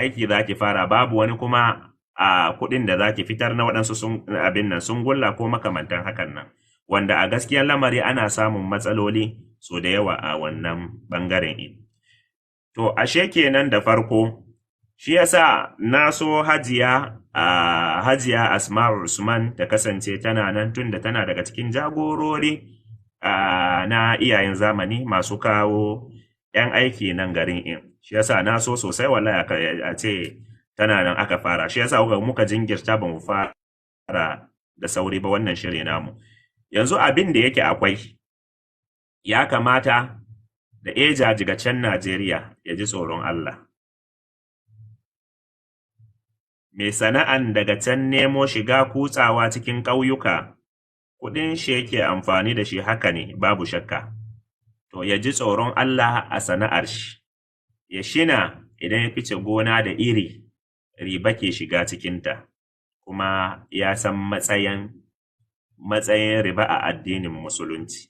Aiki za ki fara, babu wani kuma a kuɗin da za ki fitar na waɗansu sun abin nan sun gulla ko makamantan hakan nan, wanda a gaskiyar lamari ana samun matsaloli so da yawa a wannan ɓangaren in. To ashe kenan da farko shi yasa na so Hajiya a Hajiya Asma'u Usman ta kasance tana nan, tun da tana daga cikin jagorori na iyayen zamani masu kawo 'yan aiki nan garin in. Shi yasa na so sosai wallahi a ce tana nan aka fara. Shi yasa muka jingirta, ba mu fara da sauri ba wannan shiri namu. Yanzu abin da yake akwai, ya kamata da eja jiga can Najeriya ya ji tsoron Allah. Mai sana'an daga can nemo shiga kutsawa cikin ƙauyuka, kuɗin shi yake amfani da shi, haka ne, babu shakka. To ya ji tsoron Allah a sana'ar shi, ya shina idan ya fice gona da iri, riba ke shiga cikinta, kuma ya san matsayin riba a addinin Musulunci.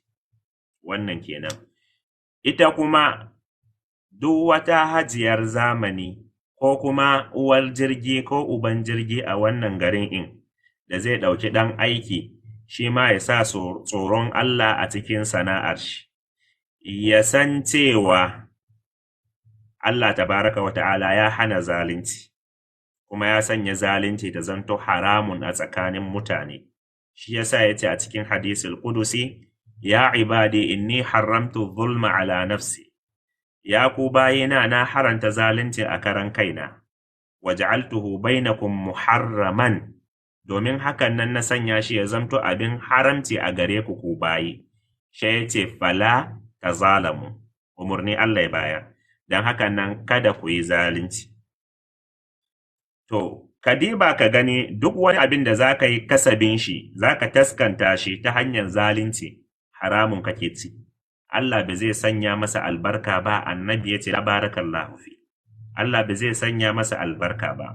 Wannan kenan. Ita kuma duk wata hajiyar zamani ko kuma uwar jirgi ko uban jirgi a wannan garin in da zai ɗauki ɗan aiki, shi ma ya sa tsoron Allah a cikin sana'ar shi, ya san cewa Allah tabaraka wa ta'ala ya hana zalunci, kuma ya sanya zalunci ta zanto haramun a tsakanin mutane. Shi yasa ya ce a cikin hadisul qudusi: "Ya ibadi, inni haramtu zulma ala nafsi", ya ku bayina, na haranta zalunci a karan kaina, waja'altuhu bainakum muharraman, domin hakan nan na sanya shi ya zanto abin haramci a gare ku, ku bayi. Shi ya ce: "Fala tazalamu". Umarni Allah ya bayar, don hakan nan kada ku yi zalunci. To ka diba ka gani, duk wani abin da za ka yi kasabin shi, za ka taskanta shi ta hanyar zalunci, haramun kake ci. Allah ba zai sanya masa albarka ba. Annabi ya ce: "Barakallahu fi". Allah ba zai sanya masa albarka ba.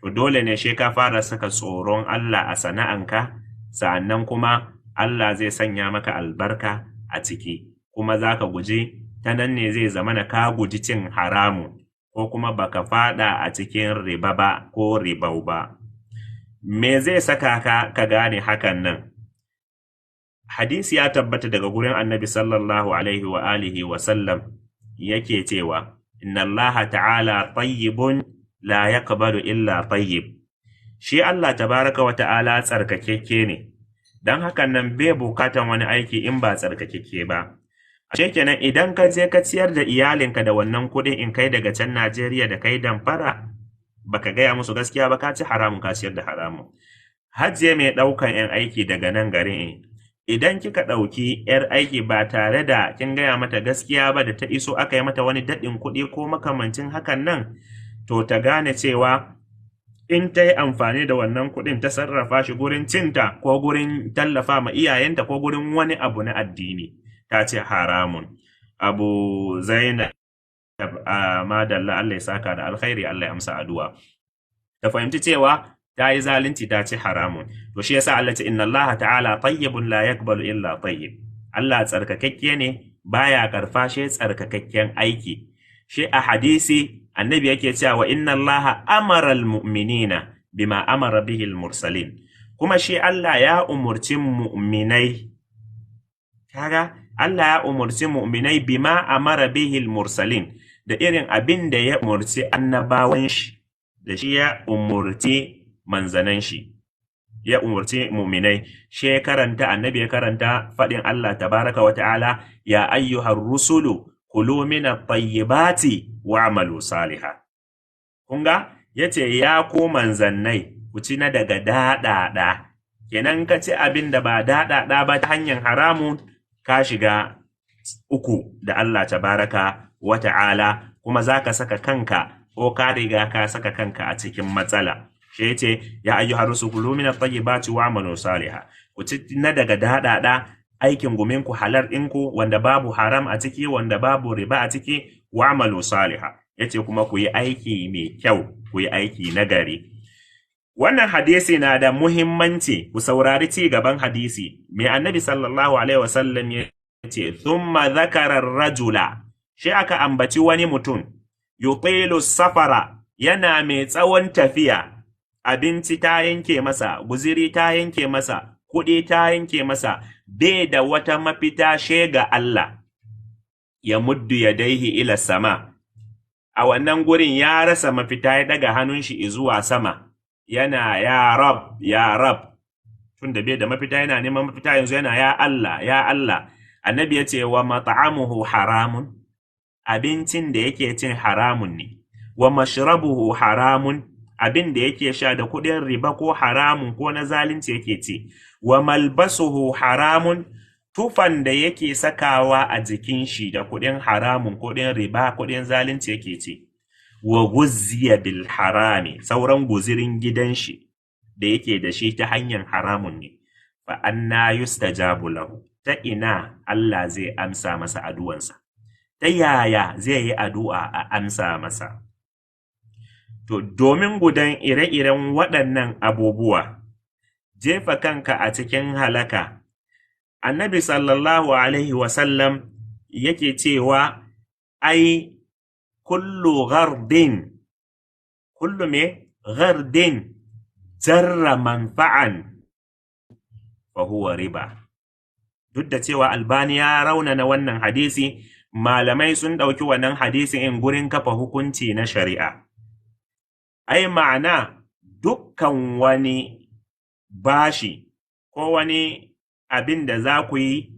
To dole ne shi ka fara saka tsoron Allah a sana'anka, sa'annan kuma Allah zai sanya maka albarka a ciki, kuma za ka guji, ta nan ne zai zamana ka guji cin haramun, ko kuma baka fada a cikin riba ba ko ribau ba. Me zai saka ka gane hakan nan? Hadisi ya tabbata daga gurin Annabi sallallahu alaihi wa alihi wa sallam, yake cewa: "Inna Allah ta'ala tayyibun, la yaqbalu illa tayyib". Shi Allah tabaraka wa ta'ala tsarkakekke ne, don hakan nan bai bukatan wani aiki in ba tsarkakekke ba. Ashe kenan idan ka je ka ciyar da iyalinka da wannan kuɗin in kai daga can Najeriya da kai damfara, baka gaya musu gaskiya ba, ka ci haramun, ka ciyar da haramun. Hajiya mai ɗaukan 'yan aiki daga nan garin in, idan kika ɗauki 'yar aiki ba tare da kin gaya mata gaskiya ba, da ta iso aka yi mata wani daɗin kuɗi ko makamancin hakan nan, to ta gane cewa in ta yi amfani da wannan kuɗin ta sarrafa shi gurin cinta ko gurin tallafa ma iyayenta ko gurin wani abu na addini, ta ce haramun. Abu Zainab a madalla, Allah ya saka da alkhairi, Allah ya amsa addu'a. Ta fahimci cewa ta yi zalunci, ta ci haramun. To shi yasa Allah ce: "Inna Allah ta'ala tayyibun, la yaqbalu illa tayyib". Allah tsarkakakke ne, baya karfa shi tsarkakakken aiki. Shi a hadisi Annabi yake cewa: "Inna Allah amara almu'minina bima amara bihi almursalin". Kuma shi Allah ya umurci mu'minai, kaga Allah ya umurci mu'minai bima amara bihi almursalin, da irin abin da ya umurci annabawan shi da shi, ya umurci manzanan shi, ya umurci mu'minai. Shi ya karanta, Annabi ya karanta faɗin Allah tabaraka wa ta'ala: "Ya ayyuhar rusulu, kulu min at-tayyibati wa'malu saliha". Kun ga yace: "Ya ku manzannai, ku ci na daga daɗaɗa". Kenan ka ci abin da ba daɗaɗa ba ta hanyar haramun, ka shiga uku da Allah tabaraka wa ta'ala, kuma za ka saka kanka ko ka riga ka saka kanka a cikin matsala. Shi yace: "Ya ayyuhar rusulu, kulu min at-tayyibati wa'malu saliha". Ku ci na daga daɗaɗa, aikin guminku halar ɗinku, wanda babu haram a ciki, wanda babu riba a ciki. Wa'malu saliha, yace kuma ku yi aiki mai kyau, ku yi aiki nagari. Wannan hadisi na da muhimmanci, ku saurari ci gaban hadisi. Mai Annabi sallallahu alaihi wasallam ya ce? "Thumma dhakara rajula", shi aka ambaci wani mutum, "yutilu safara", Yana mai tsawon tafiya, abinci ta yanke masa, guziri ta yanke masa, kuɗi ta yanke masa, bai da wata mafita shega Allah. Ya muddu yadaihi ila sama. A wannan gurin ya rasa mafita, ya daga hannun shi zuwa sama, yana ya Rab, ya Rab. Tunda bai da mafita yana neman mafita yanzu, yana ya Allah, ya Allah. Annabi ya ce wa mat'amuhu haramun, abincin da yake cin haramun ne, wa mashrabuhu haramun, abin da yake sha da kuɗin riba ko haramun ko na zalunci yake ci, wa malbasuhu haramun, tufan da yake sakawa a jikin shi da kuɗin haramun, kuɗin riba, kuɗin zalunci yake ci, wa guzziya bil harami, sauran guzirin gidan shi da yake da shi ta hanyar haramun ne, fa anna yustajabu lahu, ta ina Allah zai amsa masa addu'ansa, ta yaya zai yi addu'a a amsa masa? To domin gudan ire-iren waɗannan abubuwa, jefa kanka a cikin halaka. Annabi sallallahu alaihi wasallam yake cewa ai kullu ghardin, kullu me ghardin jarra manfa'an fa huwa riba. Duk da cewa Albani ya raunana wannan hadisi, malamai sun ɗauki wannan hadisi in gurin kafa hukunci na shari'a. Ai ma'ana dukkan wani bashi ko wani abin da za ku yi,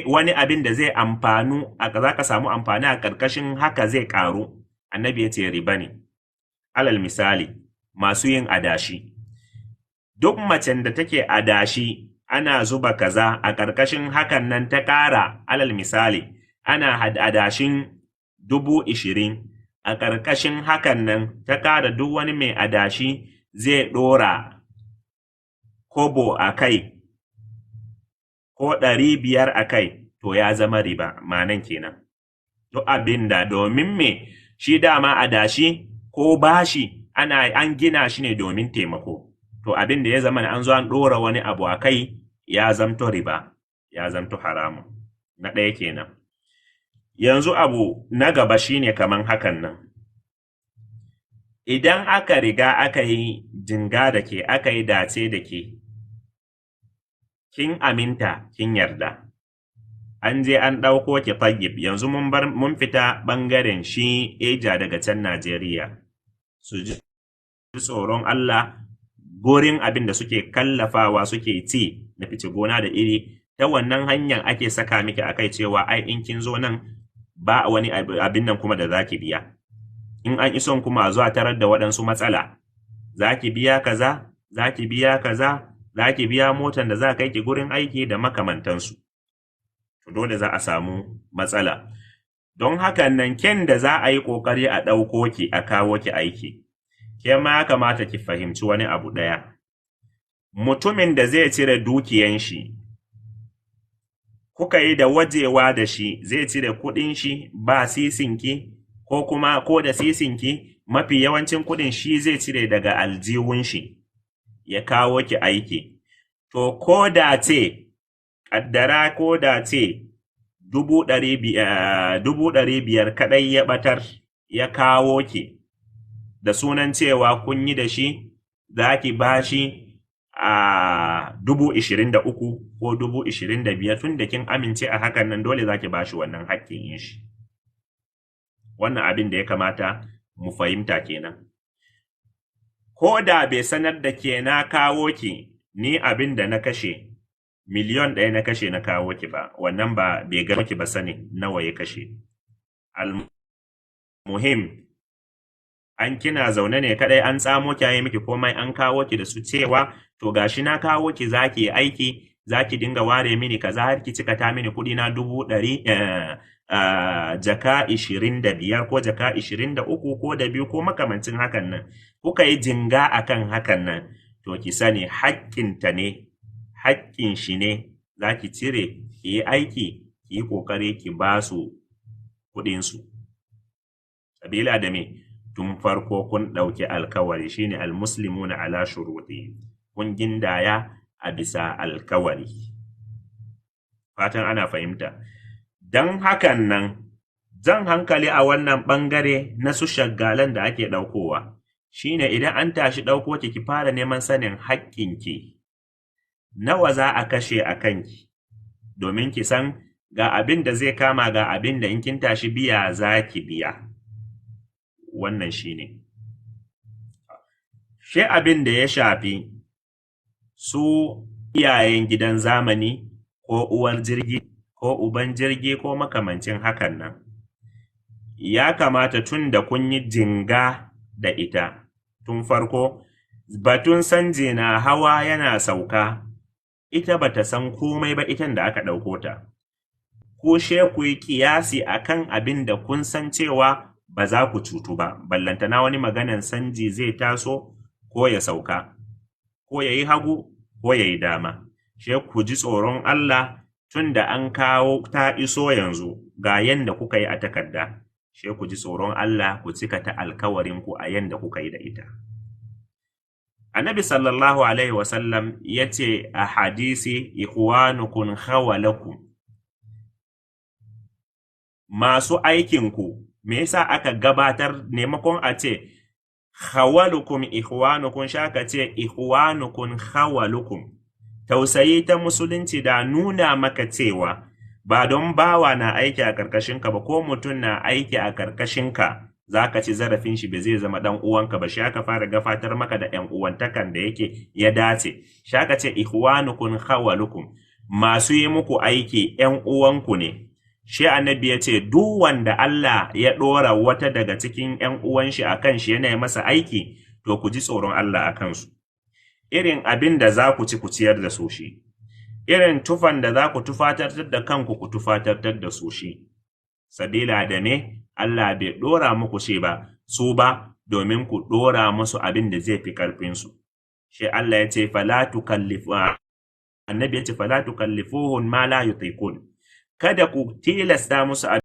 wani abin da zai amfanu, za ka samu amfani a ƙarƙashin haka zai ƙaru, annabi ya ce riba ne. Alal misali, masu yin adashi. Duk macen da take adashi ana zuba kaza a ƙarƙashin hakan nan ta ƙara, alal misali, ana adashin 20,000, a ƙarƙashin hakan nan ta ƙara, duk wani mai adashi zai ɗora kobo a kai ko 500 a kai, to ya zama riba, ma'anan kenan. Duk abin da domin me shi dama adashi ko bashi an gina shi ne domin taimako. To abin da ya zama an zo an ɗora wani abu a kai ya zamto riba, ya zamto haramun. Na ɗaya kenan. Yanzu abu na gaba shine kaman hakan nan. Idan aka riga aka yi jinga da ke, aka yi dace da ke, kin aminta, kin yarda. An je an ɗauko ki tayyib, yanzu mun fita ɓangaren shi eja daga can Najeriya. Su ji tsoron Allah gurin abin da suke kallafawa suke ci na fice gona da iri, ta wannan hanyar ake saka miki akai cewa ai in kin zo nan ba wani abin nan kuma da zaki biya. In an ison kuma a zuwa tarar da waɗansu matsala, zaki biya kaza, zaki biya kaza, zaki biya motan da za kai ki gurin aiki da makamantansu. To dole za a samu matsala. Don hakan nan ken da za a yi ƙoƙari a ɗauko ki a kawo ki aiki, ke ma ya kamata ki fahimci wani abu ɗaya. Mutumin da zai cire dukiyan shi, kuka yi da wajewa da shi, zai cire kuɗin shi ba sisinki, ko kuma ko da sisinki, mafi yawancin kuɗin shi zai cire daga aljihun shi ya kawo ki aiki. To ko da ce, ƙaddara ko da ce 500,000 kaɗai ya ɓatar ya kawo ki, da sunan cewa kun yi da shi, za ki ba shi a 23,000 ko 25,000, tun da kin amince a hakan nan dole za ki ba shi wannan haƙƙin yin shi. Wannan abin da ya kamata mu fahimta kenan. Ko da bai sanar da ke na kawo ki, ni abin da na kashe 1,000,000 na kashe na kawo ki ba, wannan ba bai ga ki ba sani nawa ya kashe. Al-muhim, an kina zaune ne kadai an tsamo ki ayi miki komai an kawo ki da su cewa to gashi na kawo ki zaki aiki, zaki dinga ware mini kaza har ki cika ta mini kudi na 100,000, jaka 25 ko jaka 23 ko da 2 ko makamancin hakan nan. Kuka yi jinga akan hakan nan, to ki sani haƙƙinta ne, haƙƙin shi ne, zaki cire ki yi aiki, ki yi ƙoƙari ki ba su kuɗinsu. Sabila da me? Tun farko kun ɗauki alkawari, shine almuslimuna ala shuruti, kun gindaya a bisa alkawari. Fatan ana fahimta. Don hakan nan Jan hankali a wannan ɓangare na su shaggalan da ake ɗaukowa shine idan an tashi ɗauko ki, ki fara neman sanin haƙƙinki. Nawa za a kashe a kanki, domin ki san ga abin da zai kama, ga abin da in kin tashi biya za ki biya. Wannan shine. Shi abin da ya shafi su iyayen gidan zamani ko uwar jirgi ko uban jirgi ko makamancin hakan nan, ya kamata tun da kun yi jinga da ita tun farko, batun sanje na hawa yana sauka, ita bata san komai ba, itan da aka ɗauko ta. Ko she ku yi kiyasi akan abin da kun san cewa ba za ku cutu ba, ballantana wani maganan sanji zai taso ko ya sauka, ko ya yi hagu ko ya yi dama. She ku ji tsoron Allah, tun da an kawo ta iso yanzu ga yanda kuka yi a takarda, she ku ji tsoron Allah ku cika ta alkawarinku a yanda kuka yi da ita. Annabi sallallahu alaihi wasallam ya ce a hadisi, ikhwanukum khawalakum, masu aikinku. Me yasa aka gabatar maimakon a ce khawalukum ikhwanukum, shaka ce ikhwanukum khawalukum? Tausayi ta musulunci da nuna maka cewa ba don bawa na aiki a karkashinka ba, ko mutum na aiki a karkashinka, za ka ci zarafin shi, ba zai zama dan uwanka ba. Shi aka fara gabatar maka da yan uwantakan da yake ya dace. Shi aka ce ikhwanukum khawalukum, masu yi muku aiki yan uwanku ne. Shi annabi ya ce duk wanda Allah ya ɗora wata daga cikin ‘yan uwan shi a kan shi yana yi masa aiki, to ku ji tsoron Allah a kansu. Irin abin da za ku ci, ku ciyar da su shi, irin tufan da za ku tufatar da kanku, ku tufatar da su shi. Sabila da me? Allah bai ɗora muku shi ba, su ba, domin ku ɗora musu abin da zai fi ƙarfinsu. Shi Allah ya ce fala tukallifu, annabi ya ce fala tukallifuhun ma la yutiqun. Kada ku tilasta musu.